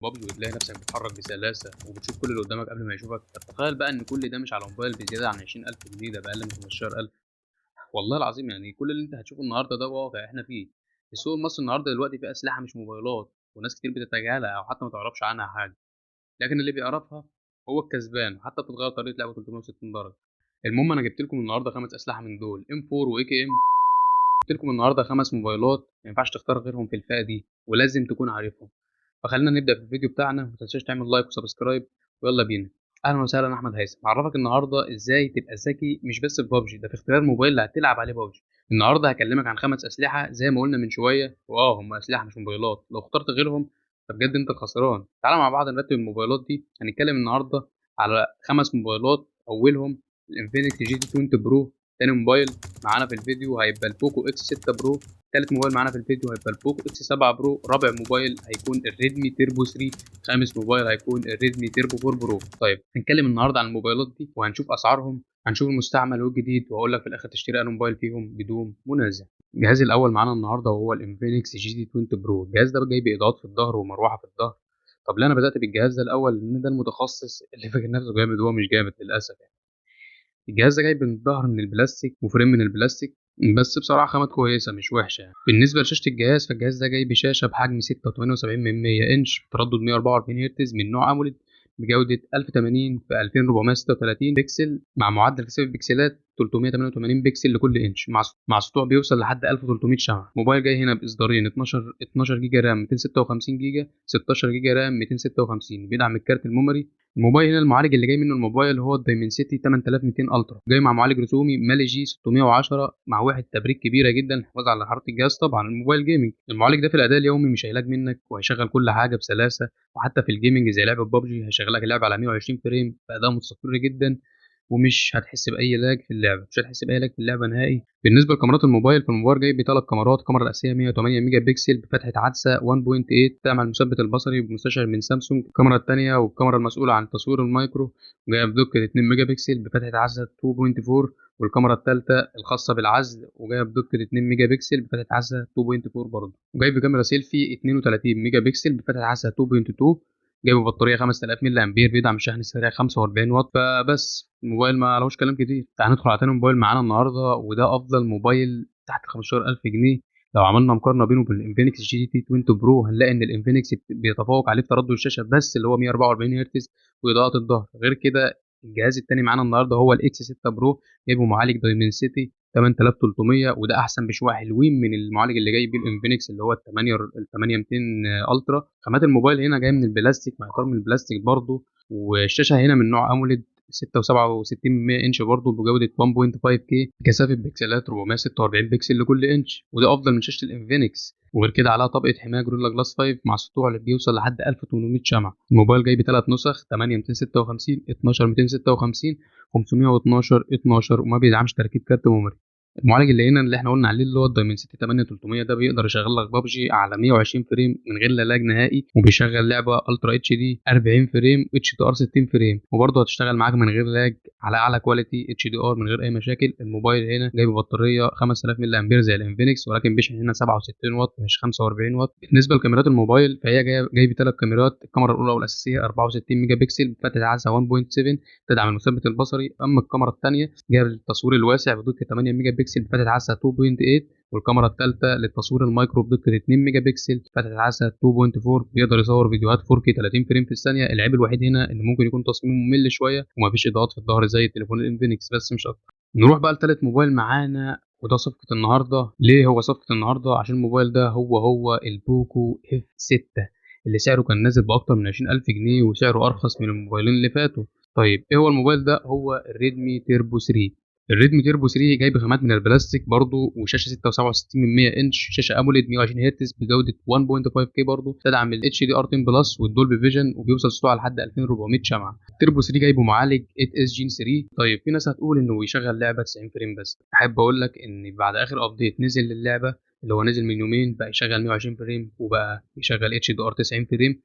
بابجي وتلاقي نفسك بتتحرك بسلاسة وبتشوف كل اللي قدامك قبل ما يشوفك. طب تخيل بقى ان كل ده مش على موبايل بزيادة عن 20,000 جنيه، ده بأقل من 15,000. والله العظيم يعني كل اللي انت هتشوفه النهارده ده واقع احنا فيه. السوق المصري النهارده دلوقتي فيه اسلحة مش موبايلات، وناس كتير بتتجاهلها او حتى ما تعرفش عنها حاجة، لكن اللي بيعرفها هو الكسبان، وحتى بتتغير طريقه لعبه 360 درجه. المهم انا جبت لكم النهارده 5 اسلحة من دول M4 و AKM. جبت لكم النهارده 5 موبايلات ما ينفعش تختار غيرهم في الفئة دي، ولازم تكون عارفهم. فخلينا نبدا في الفيديو بتاعنا، وما تنساش تعمل like و subscribe، ويلا بينا. اهلا وسهلا، احمد هيثم. هعرفك النهارده ازاي تبقى ذكي مش بس في بابجي، ده في اختيار الموبايل اللي هتلعب عليه بابجي. النهارده هكلمك عن 5 اسلحة زي ما قلنا من شوية، واه هم اسلحة مش موبايلات، لو اخترت غيرهم فبجد انت الخسران. تعالى مع بعض نرتب الموبايلات دي. هنتكلم النهارده على 5 موبايلات، اولهم ال Infinix GT 20 Pro، تاني موبايل معانا في الفيديو هيبقى ال Poco X6 Pro، تالت موبايل معانا في الفيديو هيبقى ال Poco X7 Pro، رابع موبايل هيكون ال Redmi Turbo 3، خامس موبايل هيكون ال Redmi Turbo 4 Pro. طيب هنتكلم النهارده عن الموبايلات دي وهنشوف اسعارهم، هنشوف المستعمل والجديد، وهقول لك في الاخر تشتري انهي موبايل فيهم بدون منازع. الجهاز الاول معانا النهارده وهو ال Infinix GT 20 Pro. الجهاز ده جاي باضاءات في الظهر ومروحه في الظهر. طب ليه انا بدات بالجهاز ده الاول؟ لان ده المتخصص اللي فاكر نفسه جامد وهو مش جامد للاسف يعني. الجهاز ده جاي من الظهر من البلاستيك و frame من البلاستيك، بس بصراحة خامات كويسة مش وحشة يعني. بالنسبة لشاشه الجهاز، فالجهاز ده جاي بشاشة بحجم 6.78 انش بتردد 144 هرتز من نوع AMOLED بجوده 1080 في 2436 بكسل مع معدل كثافة بكسلات 388 بكسل لكل انش، مع سطوع بيوصل لحد 1300 شمعة. موبايل جاي هنا باصدارين 12 جيجا RAM 256 جيجا، 16 جيجا RAM 256، بيدعم الكارت ال memory. الموبايل هنا المعالج اللي جاي منه الموبايل هو ال Dimensity 8200 Ultra، جاي مع معالج رسومي Mali G 610 مع وحده تبريد كبيرة جدا حفاظ على حرارة الجهاز. طبعا الموبايل gaming، المعالج ده في الاداء اليومي مش هي lag منك وهيشغل كل حاجة بسلاسة، وحتى في ال gaming زي لعبه بابجي هيشغلك اللعبة على 120 frame باداء مستقر جدا، ومش هتحس باي lag في اللعبة، مش هتحس باي lag في اللعبة نهائي. بالنسبة لكاميرات الموبايل، فالموبايل جاي بثلاث كاميرات. الكاميرا الاساسية 108 ميجا بكسل بفتحه عدسة 1.8 تعمل المثبت البصري بمستشعر من سامسونج. الكاميرا الثانية والكاميرا المسؤولة عن تصوير المايكرو جاية بدقة 2 ميجا بكسل بفتحه عدسة 2.4، والكاميرا الثالثة الخاصة بالعزل وجاية بدقة 2 ميجا بكسل بفتحه عدسة 2.4 برضه، وجايب كاميرا سيلفي 32 ميجا بكسل بفتحه عدسة 2.2، جايب بطارية 5000 ملي امبير، بيدعم الشحن السريع 45 واط. فبس الموبايل ما لهوش كلام كتير. تعال ندخل على تاني موبايل معانا النهارده، وده افضل موبايل تحت 15,000 جنيه. لو عملنا مقارنة بينه وبين ال Infinix GT 20 Pro هنلاقي ان ال Infinix بيتفوق عليه في تردد الشاشة بس اللي هو 144 هرتز واضاءة الظهر. غير كده الجهاز التاني معانا النهارده هو ال X6 Pro، جايبه معالج Dimensity 8300، وده احسن بشوية حلوين من المعالج اللي جاي بيه ال Infinix اللي هو ال 8200 Ultra. خامات الموبايل هنا جاي من البلاستيك مع اطار من البلاستيك برضه، والشاشه هنا من نوع AMOLED 6.67 انش برضه بجوده 1.5K بكثافة بكسلات 446 بكسل لكل انش، وده افضل من شاشة ال Infinix. وغير كده عليها طبقه حماية Gorilla Glass 5 مع سطوع اللي بيوصل لحد 1800 شمعة. الموبايل جاي بثلاث نسخ 8 256، 12 256، 512، 12، وما بيدعمش تركيب كارت memory. المعالج اللي هنا اللي احنا قلنا عليه اللي هو ال Dimensity 8300 ده بيقدر يشغل لك بابجي على 120 frame من غير لا lag نهائي، وبيشغل لعبه Ultra HD 40 frame HDR 60 frame، وبرضه هتشتغل معاك من غير lag على اعلى quality HDR من غير اي مشاكل. الموبايل هنا جايب بطارية 5000 ملي امبير زي ال Infinix، ولكن بيشحن هنا 67 واط مش 45 واط. بالنسبة لكاميرات الموبايل فهي جايب 3 كاميرات. الكاميرا الاولى والاساسيه 64 ميجا بكسل بفتحه عدسة 1.7 تدعم المثبت البصري. اما الكاميرا الثانية جايب التصوير الواسع بدقة 8 ميجا بكسل بفتحه عدسة 2.8، والكاميرا الثالثة للتصوير المايكرو بدقة 2 ميجا بكسل بفتحه عدسة 2.4، بيقدر يصور فيديوهات 4K 30 frame في الثانية. العيب الوحيد هنا ان ممكن يكون تصميمه ممل شوية ومفيش اضاءات في الظهر زي التليفون ال Infinix، بس مش اكتر. نروح بقى لثالث موبايل معانا، وده صفقة النهارده. ليه هو صفقة النهارده؟ عشان الموبايل ده هو ال Poco F6 اللي سعره كان نازل باكتر من 20,000 جنيه، وسعره ارخص من الموبايلين اللي فاتوا. طيب ايه هو الموبايل ده؟ هو ال Redmi Turbo 3. ال Redmi Turbo 3 جايب خامات من البلاستيك برضو، وشاشه 6.67 انش، شاشة AMOLED 120 هرتز بجوده 1.5K برضو، تدعم ال HDR 10 Plus وال Dolby Vision، وبيوصل سطوعه لحد 2400 شمعة. تيربو 3 جايبه معالج 8s Gen 3. طيب في ناس هتقول انه يشغل لعبه 90 frame بس، احب اقول لك ان بعد اخر update نزل للعبة اللي هو نزل من يومين بقى يشغل 120 frame، وبقى يشغل HDR 90 frame.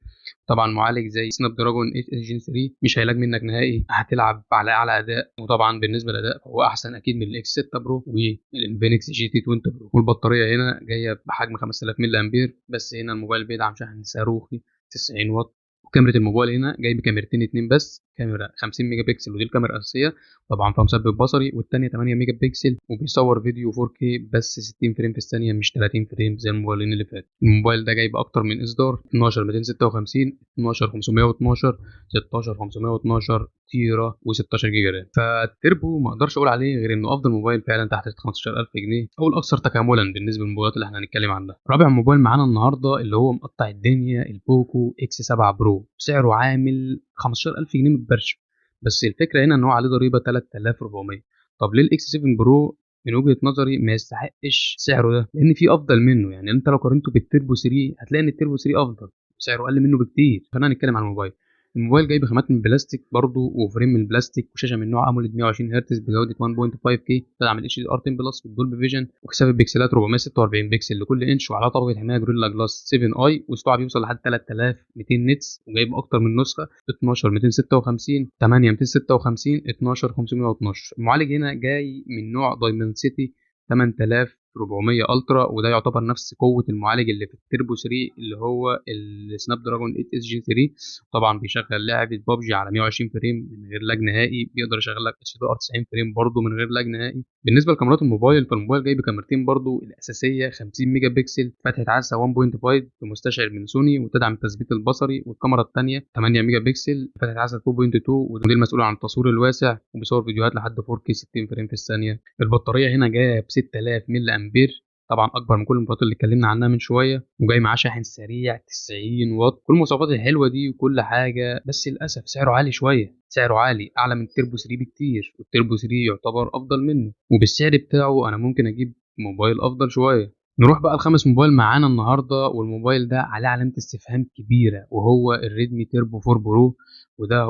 طبعا معالج زي Snapdragon 8s Gen 3 مش هي lag منك نهائي، هتلعب على اعلى اداء. وطبعا بالنسبة للاداء فهو احسن اكيد من ال X6 Pro وال Infinix GT 20 Pro. والبطاريه هنا جاية بحجم 5000 ملي امبير، بس هنا الموبايل بيدعم شحن صاروخي 90 واط. وكاميرا الموبايل هنا جايب كاميرتين 2 بس، كاميرا 50 ميجا بكسل ودي الكاميرا الاساسية طبعا فيها مثبت بصري، والثانية 8 ميجا بكسل وبيصور فيديو 4K بس 60 frame في الثانية مش 30 frame زي الموبايلين اللي فاتوا. الموبايل ده جايب اكتر من اصدار، 12 256، 12 512، 16 512 تيرا و16 جيجا RAM. فالتربو ما اقدرش اقول عليه غير انه افضل موبايل فعلا تحت 15000 جنيه، او الاكثر تكاملا بالنسبة للموبايلات اللي احنا هنتكلم عنها. رابع موبايل معانا النهارده اللي هو مقطع الدنيا البوكو X7 Pro، سعره عامل 15000 جنيه متبرشم، بس الفكرة هنا ان هو عليه ضريبة 3400. طب ليه ال X7 Pro من وجهه نظري ما يستحقش سعره ده؟ لان في افضل منه، يعني انت لو قارنته بالتربو 3 هتلاقي ان التربو 3 افضل، سعره اقل منه بكتير. خلينا نتكلم عن الموبايل. الموبايل جايب خامات من بلاستيك برضه، و frame من البلاستيك، وشاشه من نوع AMOLED 120 هرتز بجوده 1.5K، تدعم ال HDR 10 Plus وال Dolby Vision، وكثافه بكسلات 446 بكسل لكل انش، وعلى طبقه حماية Gorilla Glass 7i، وسطوعها بيوصل لحد 3200 nits، وجايب اكتر من نسخه 12 256، 8 256، 12 512. المعالج هنا جاي من نوع Dimensity 8400 Ultra، وده يعتبر نفس قوة المعالج اللي في التربو 3 اللي هو ال Snapdragon 8 s Gen 3. طبعا بيشغل لعبه بابجي على 120 frame من غير lag نهائي، بيقدر يشغل لك HDR 90 frame برده من غير lag نهائي. بالنسبة لكاميرات الموبايل، فالموبايل جاي بكاميرتين برده، الاساسية 50 ميجا بكسل فتحه عدسة 1.5 بمستشعر من سوني وتدعم التثبيت البصري، والكاميرا الثانية 8 ميجا بكسل فتحه عدسة 2.2، ودي المسؤولة عن التصوير الواسع، وبيصور فيديوهات لحد 4K 60 frame في الثانية. البطارية هنا جاية ب 6000 ملي امبير، طبعا اكبر من كل الموبايلات اللي اتكلمنا عنها من شوية، وجاي معاه شاحن سريع 90 واط. كل المواصفات الحلوة دي وكل حاجة، بس للاسف سعره عالي شوية، سعره عالي اعلى من التربو 3 بكتير، والتربو 3 يعتبر افضل منه، وبالسعر بتاعه انا ممكن اجيب موبايل افضل شوية. نروح بقى لخامس موبايل معانا النهارده، والموبايل ده عليه علامة استفهام كبيرة، وهو ال Redmi Turbo 4 Pro، وده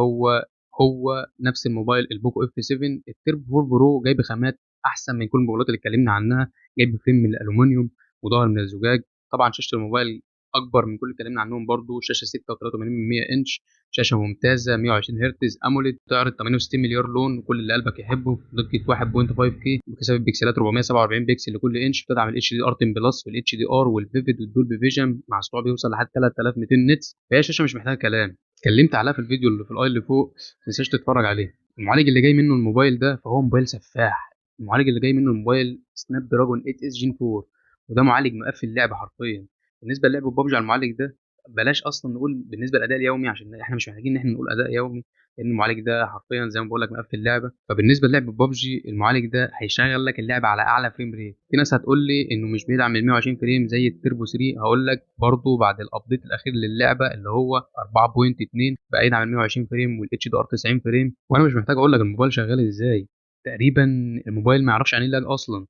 هو نفس الموبايل ال Poco F7. التربو 4 Pro جايب خامات احسن من كل الموبايلات اللي اتكلمنا عنها، جايب frame من الالومنيوم وظهر من الزجاج. طبعا شاشة الموبايل اكبر من كل اللي اتكلمنا عنهم برضو، شاشة 6.83 انش، شاشة ممتازة 120 هرتز AMOLED، تعرض 68 مليار لون وكل اللي قلبك يحبه، دقه 1.5K، بكثافة بكسلات 447 بكسل لكل انش، بتدعم ال HDR 10 Plus وال HDR وال Vivid وال Dolby Vision، مع سطوع بيوصل لحد 3200 nits. فهي شاشة مش محتاجه كلام، اتكلمت عليها في الفيديو اللي في ال i اللي فوق، ما تنساش تتفرج عليه. المعالج اللي جاي منه الموبايل ده فهو موبايل سفاح. المعالج اللي جاي منه الموبايل Snapdragon 8 s Gen 4، وده معالج مقفل اللعبة حرفيا. بالنسبة للعب ببجي على المعالج ده بلاش اصلا نقول بالنسبة للاداء اليومي، عشان احنا مش محتاجين ان احنا نقول اداء يومي، لان المعالج ده حرفيا زي ما بقول لك مقفل اللعبة. فبالنسبه للعب ببجي المعالج ده هيشغل لك اللعبة على اعلى frame rate. في ناس هتقول لي انه مش بيدعم ال 120 frame زي التربو 3، هقول لك برضه بعد ال update الاخير للعبة اللي هو 4.2 بقى يدعم ال 120 frame وال HDR 90 frame. وانا مش محتاج اقول لك الموبايل شغال ازاي، تقريبا الموبايل ما يعرفش عن ايه lag اصلا.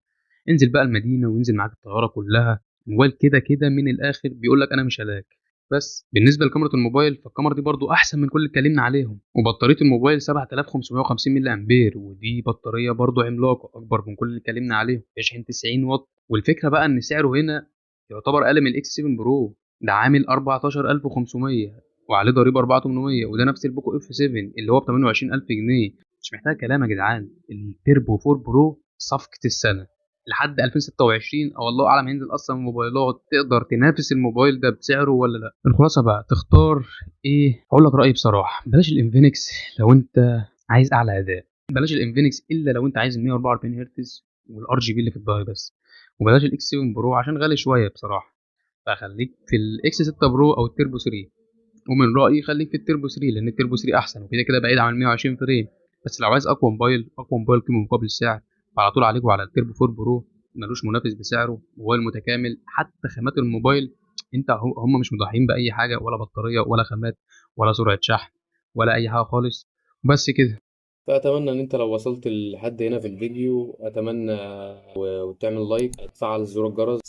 انزل بقى المدينة وانزل معاك الطيارة كلها، الموبايل كده كده من الاخر بيقول لك انا مش ه lag. بس بالنسبة لكاميرا الموبايل فالكاميرا دي برضو احسن من كل اللي اتكلمنا عليهم. وبطاريه الموبايل 7550 ملي امبير، ودي بطارية برضو عملاقة اكبر من كل اللي اتكلمنا عليهم، بيشحن 90 واط. والفكرة بقى ان سعره هنا يعتبر اقل من ال X7 Pro، ده عامل 14500 وعليه ضريبة 4800، وده نفس ال Poco F7 اللي هو ب 28000 جنيه. مش محتاج كلام يا جدعان، التربو 4 Pro صفقة السنة لحد 2026، او الله اعلم هينزل اصلا موبايلات تقدر تنافس الموبايل ده بسعره ولا لا. الخلاصة بقى تختار ايه؟ هقول لك رايي بصراحة، بلاش ال Infinix لو انت عايز اعلى اداء، بلاش ال Infinix الا لو انت عايز 144 هرتز وال RGB اللي في الظهر بس، وبلاش ال X7 Pro عشان غالي شوية بصراحة، فخليك في ال X6 Pro او التربو 3. ومن رايي خليك في التربو 3 لان التربو 3 احسن، وكده كده بعيد عن 120 frame. بس لو عايز اقوى موبايل، اقوى موبايل قيمة مقابل السعر، فعلى طول عليكم على التربو 4 Pro، ملوش منافس بسعره، موبايل متكامل. حتى خامات الموبايل انت هم مش مضحيين باي حاجة، ولا بطارية ولا خامات ولا سرعة شحن ولا اي حاجة خالص. وبس كده. فاتمنى ان انت لو وصلت لحد هنا في الفيديو، اتمنى وتعمل like، تفعل زر الجرس.